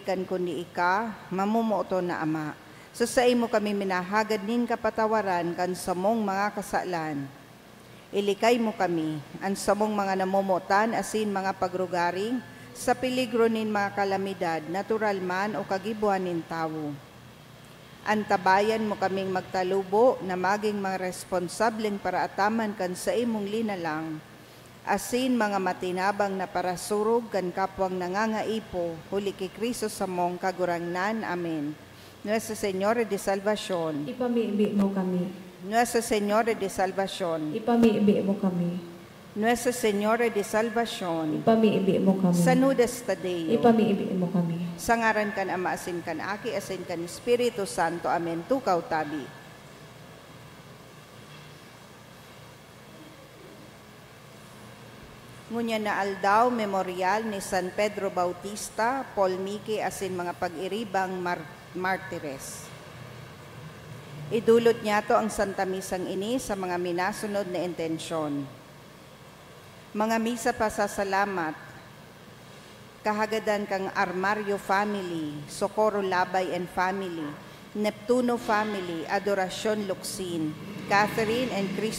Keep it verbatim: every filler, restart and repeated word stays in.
kan kundi ika, mamomoton na Ama. Sa saimo kami minahagad nin kapatawaran kan samong mga kasalan. Ilikay mo kami, an samong mga namomotan asin mga pagrugaring, sa peligro nin mga kalamidad, natural man o kagibohan nin tawo. Antabayan mo kaming magtalubo na magin mga responsableng paraataman kan saimong linalang, asin mga matinabang na parasurog kan kapwang nangangaipo, huli ki Cristo samong Kagurangnan. Amen. Nuestra Señora de Salvacion. Ipamibi mo kami. Nuestra Señora de Salvacion. Ipamibi mo kami. Nuestra Señora de Salvacion. Ipamibi mo kami. San Judas Tadeo. Ipamibi mo kami. Sa ngaran kan Ama asin kan Aki asin kan Espiritu Santo. Amen. Tukaw tabi. Ngunyan na aldaw, memoryal ni San Pedro Bautista, Paul Miki asin mga pag-iribang mar-, martires. Idulot niyato ang Santa Misang ini sa mga minasunod na intensyon. Mga misa pasasalamat, kahagadan kan Armario family, Socorro Labay and family, Neptuno family, Adoracion Locsin, Catherine and Christian